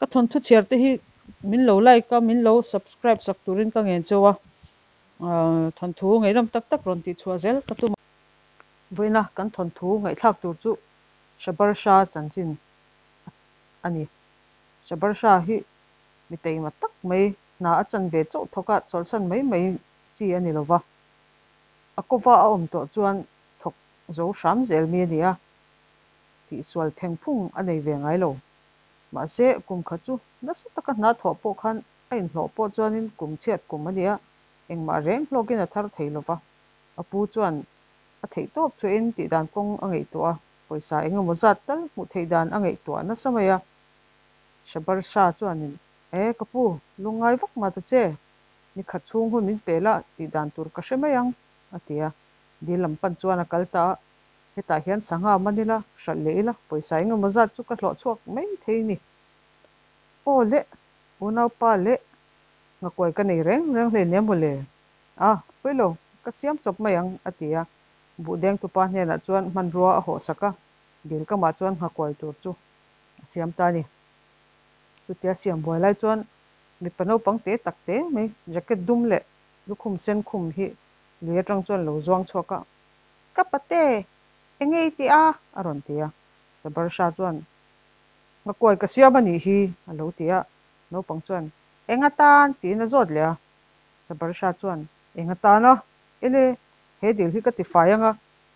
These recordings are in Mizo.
Ka thawnthu chhiar te hi min lo like a, min lo subscribe sak turin ka ngen cheu a, thawnthu ngaihnawm tak tak rawn tih chhuah zel ka tum a. Vawiina kan thawnthu ngaihthlak tur chu Shabarsha chanchin a ni. Shabarsha hi mi taima tak mai, hna a chan ve chauh thawk a, chawlhsan mai mai chi a ni lova. A kova a awm tawh chuan thawk zo hram zel mi a ni a, tihsual pheng phung a nei ve ngai lo. Mahse, kum khat chu nasa taka hna thawh pawh khan a inhlawh pawh chuanin kum chhiat kum a ni a, engmah reng hlawkin a thar thei lova. A pu chuan a theih tawp chuahin tihdan kawng a ngaihtuah a, pawisa eng emaw zat tal hmuh theih dan a ngaihtuah nasa mai a. Shabarsha chuanin, E, ka pu, lungngai vak mah ta che, ni khat chhung hun min pe la tihdan tur ka hre mai ang, a ti a. Dil lam pan chuan a kal ta a, Hetah hian sangha man ila, hralh leh ila, pawisa eng emaw zat chu ka hlawh chhuak mai thei ni. Aw le, unaupa leh nghakuai ka nei reng reng hleinem maw le? A, pawi lo, ka siam chawp mai ang, a ti a. Buhdengtupa hnenah chuan hmanrua a hawh sak a, dil kamah chuan nghakuai tur chu a siam ta a ni. Chutia siam buai lai chuan mipa naupang te tak te mai, jacket dum leh lukhum sen khum hi lui atang chuan lo zuang chhuak a. Ka pate, enge i tih a? a rawn ti a. Sabarsha chuan, Nghakuai ka siam a nih hi, a lo ti a. Naupang chuan, Eng atan? tiin a zawt leh a. Sabarsha chuan, Eng atan a? Ele, he dil hi ka ti fai ang a,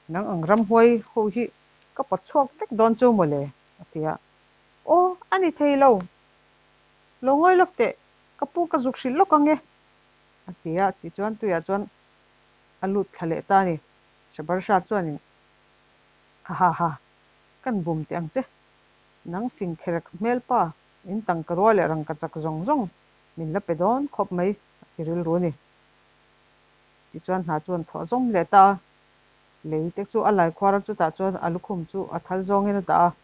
nang ang ramhuai ho hi ka pawt chhuak vek dawn chu mawle, a ti a. Aw, a ni thei lo. Lo ngawi lawk teh, ka pu ka zuk hrilh lawk ang e, a ti a. Tichuan tuiah chuan a lut thla leh ta a ni. Shabarsha chuanin, Ha ha ha, kan bum teh ang che. Nang fing kherek hmelpa, in tangka rual leh rangka chak zawng zawng min la pe dawn khawp mai, a ti rilru a ni. Tichuan hna chuan thawh zawm leh ta a, lei te chu a lai khuar a, chutah chuan a lukhum chu a thal zawngin a dah a,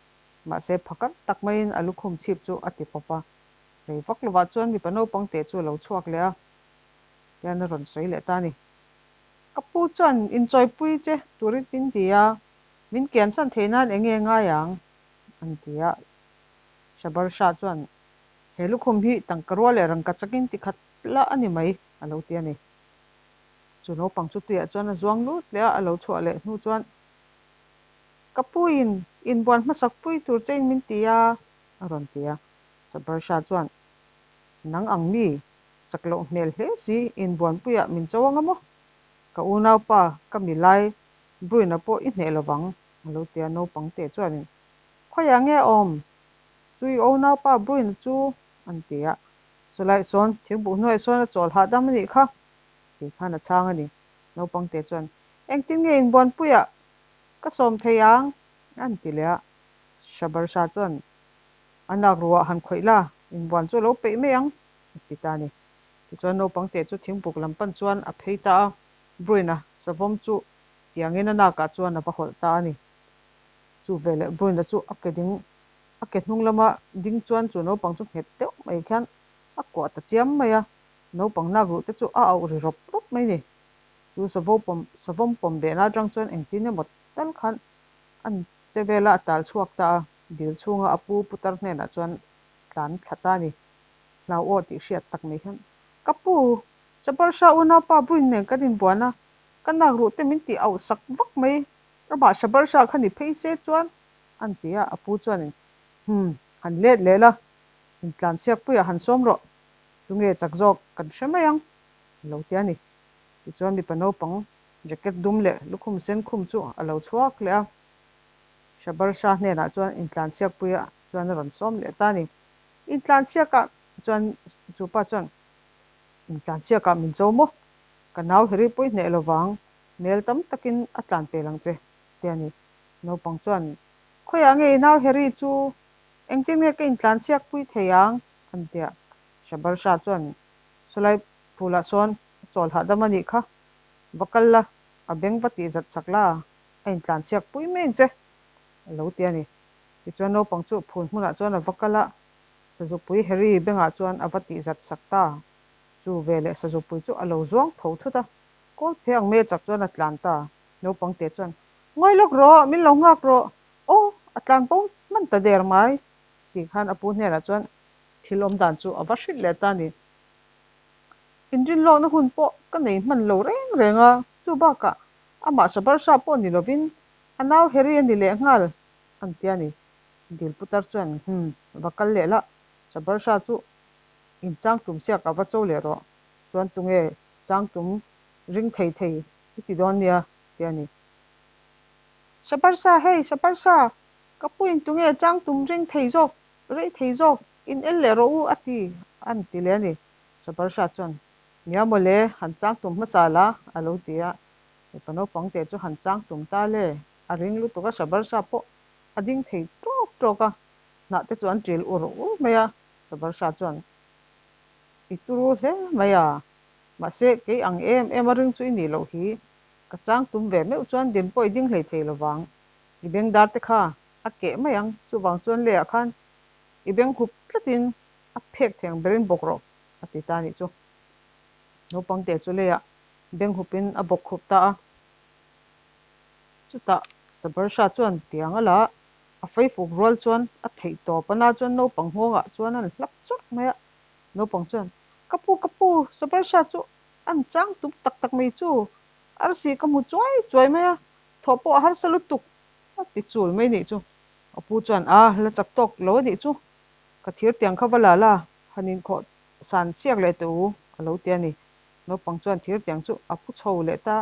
mahse phakar tak maiin a lukhum chhip chu a ti pawp a. Rei vak lovah chuan mipa naupang te chu a lo chhuak leh a, hian a rawn sawi leh ta a ni. Ka pu chuan inchawipui che turin min ti a, min kiansan theih nan eng nge ngai ang? an ti a. Shabarsha chuan, He lukhum hi tangka rual leh rangka chakin ti khat la a ni mai, a lo ti a ni. Chu naupang chu tuiah chuan a zuang lut leh a, a lo chhuah leh hnu chuan, Ka puin inbuan hmasak pui tur chein min ti a, a rawn ti a. Shabarsha chuan, Nang ang mi? Chak loh hmel hle si, inbuanpuiah min cho anga maw? Ka unaupa, ka milai, Bruina pawh i hneh lovang, a lo ti a, naupang teh chuanin, Khawiah nge a awm? Chu i unaupa Bruina chu, an ti a. Chulaiah sawn, thingbuh hnuaiah sawn a chawl hahdam a nih kha, tih khan a chhang a ni. Naupang teh chuan, Engtin nge inbuanpuiah ka sawm thei ang? an ti leh a. Shabarsha chuan, A nak ruah han khawih la, inbuan chu a lo peih mai ang, a ti ta a ni. Tichuan naupang teh chu thingbuk lam pan chuan a phei ta a, Bruin-a savawm chu tiangin a nakah chuan a va hawlh ta a ni. Chu veleh Bruin-a chu a ke ding, a ke hnung lama ding chuan chu naupang chu nghet deuh mai khian a kuah ta chiam mai a, naupang nak ruh te chu a auh ri rawp rawp mai ni. Chu savo pawm, savawm pawm behna atang chuan engtin emaw tal khan an che vela a tal chhuak ta a, dil chhunga a pu putar hnenah chuan tlan thla ta a ni. Hlau aw tih hriat tak mai hian, Ka pu, Shabarsha unaupa Bruin nen kan inbuan a, ka nak ruh te min tih auh sak vak mai, amah Shabarsha kha ni phei se chuan, an ti a, a pu chuanin, Hum, han let leh la, intlansiak puiah han sawm rawh, tunge chak zawk kan hre mai ang, a lo ti a ni. Tichuan mipa naupang jacket dum leh lukhum sen khum chu a lo chhuak leh a, Shabarsha hnenah chuan intlansiak puiah chuan a rawn sawm leh ta a ni. Intlansiakah chuan chu pa chuan, Intlansiakah min cho maw? Ka nau Harry pawh i hneh lo vang, hmel tam takin a tlan pel ang che, ti a ni. Naupang chuan, Khawiah nge i nau Harry chu? Engtin nge ka intlansiak pui thei ang? an ti a. Shabarsha chuan, Sawlai phulah sawn a chawl hahdam a nih kha, va kal la, a beng va tih zat sak la, a intlansiak pui mai ang che, a lo ti a ni. Tichuan naupang chu phul hmunah chuan a va kal a, Sazupui Harry bengah chuan a va tih zat sak ta. Chu veleh Sazupui chu a lo zuang tho thut a, kawl phe ang mai chak chuan a tlan ta. Naupang te chuan, Ngawi lawk rawh, min lo nghak rawh, aw, a tlan bo hman ta der mai, tih khan a pu hnenah chuan Thil awm dan chu a va hrilh leh ta a ni. Inrinlawkna hun pawh ka nei hman lo reng reng a, chu bakah amah Sabarsha pawh ni lovin a nau Harry a ni leh nghal an ti a ni. Dil putar chuan, Hum, va kal leh la, Sabarsha chu inchang tum siak a va cho leh rawh. Chuan tunge chang tum ring thei thei i ti dawn nia ti a ni. Sabarsa, hei Sabarsa, ka puin tunge chang tum ring thei zawk, rei thei zawk, in el leh rawh u a ti an ti leh a ni. Sabarsa chuan, Nia mawle, han chang tum hmasa la a lo ti a. Mipa naupang te chu han chang tum ta le, a ring lutuk a Sabarsa pawh a ding thei tawk tawk a, hnah te chu an ṭil ur ur mai a. Sabarsa chuan, I turu hle mai a, mahse kei ang em em a ring chu i nih loh hi, ka chang tum ve meuh chuan din pawh i ding hlei thei lo vang, i bengdar te kha a keh mai ang, chuvang chuan leiah khan i beng hup tlatin a phek thei ang berin bawk rawh a ti ta a nih chu. Naupang te chu leiah beng hupin a bawk khup ta a, chutah Sabarsha chuan tiang a la a, a feifuk rual chuan a theih tawp a na chuan naupang nghawngah chuan an hlap chawrh mai a. Naupang chuan, Ka pu, ka pu, Sabarsha chu an chang tum tak tak mai chu, arsi ka hmu chuai chuai mai a, thawh pawh a harsa lutuk a ti chul mai nih chu. A pu chuan, A, la chak tawk lo a nih chu, ka thir tiang kha va la la, han inkhawh san siak leh teh u, a lo ti a ni. Naupang chuan thir tiang chu a pu chho leh ta.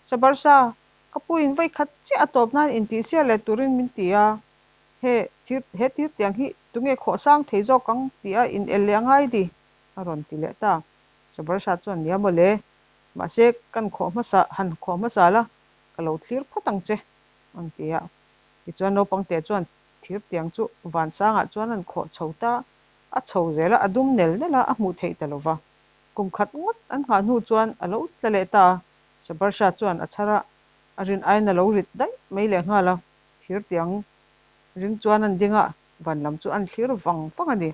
Sabarsha, ka pu in vawi khat chiah a tawp nan intihsiak leh turin min ti a, He thir he thir tiang hi tunge khawh sang thei zawk ang tih a in el leh a ngai di? a rawn ti leh ta. Sabarsha chuan, Nia mawle, mahse kan khawh hmasa han khawh hmasa la, ka lo thlir phawt ang che, an ti a. Tichuan naupang te chuan thir tiang chu van sangah chuan an khawh chho ta, a chho zel a, a dum nel nel a, a hmuh theih ta lo va. Kum khat ngawt an nghah hnu chuan a lo tla leh ta a, Sabarsha chuan a chhar a, a rin aiin a lo rit daih mai leh nghal a. Thir tiang ring chuan an ding a, van lam chu an thlir vang vang a ni.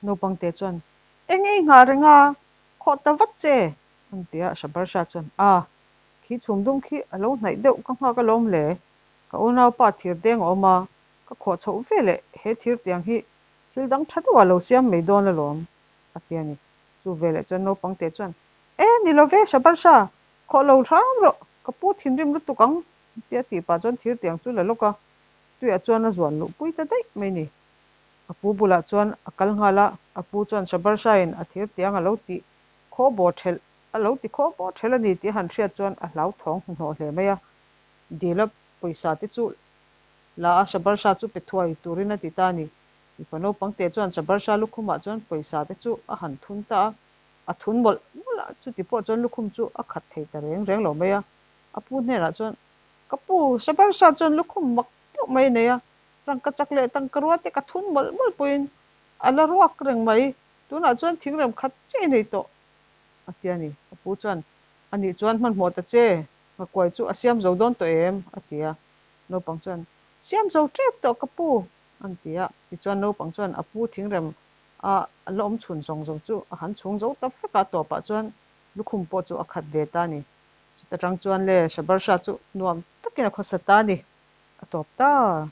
Naupang te chuan, Eng ei nghah reng a, khawh ta vat che, an ti a. Shabarsha chuan, A, khi chhum dum khi a lo hnaih deuh ka nghak alawm le, ka unaupa thir deng a awm a, ka khawh chhoh ve leh he thir tiang hi thil dang tha deuh a lo siam mai dawn alawm, a ti a ni. Chu veleh chuan naupang te chuan, E, ni lo ve Shabarsha, Khawh lo hram rawh, ka pu thinrim lutuk ang, tia tih pah chuan thir tiang chu la lawk a, tuiah chuan a zuan luh pui ta daih mai ni. A pu bulah chuan a kal nghal a, a pu chuan Shabarshain a thir tiang a lo ti khaw baw thelh, a lo ti khaw baw thelh a ni tih a han hriat chuan a hlauthawng hnuhnawh hle mai a. Dila pawisa te chu la a, Shabarsha chu pe thuai turin a ti ta a ni. Mipa naupang te chuan Shabarsha lukhumah chuan pawisa te chu a han thun ta a, A thun mawlh mawlh a, chuti pawh chuan lukhum chu a khat thei ta reng reng lo mai a. A pu hnenah chuan, Ka pu, Sabarsha chuan lukhum mak deuh mai a nei a, rangka chak leh tangka rua te ka thun mawlh mawlh pawhin a la ruak reng mai, tunah chuan thingrem khat chiah i nei tawh, a ti a ni. A pu chuan, Anih chuan hmanhmawh ta che, nghakuai chu a siam zo dawn tawh em? a ti a. Naupang chuan, Siam zo tep tawh ka pu, an ti a. Tichuan naupang chuan a pu thingrem A la awm chhun zawng zawng chu a han chhung zo ta vek a, tawpah chuan lukhum pawh chu a khat ve ta a ni. Chuta tang chuan le Shabarsha chu nuam takin a khawsa ta a ni. A tawp ta.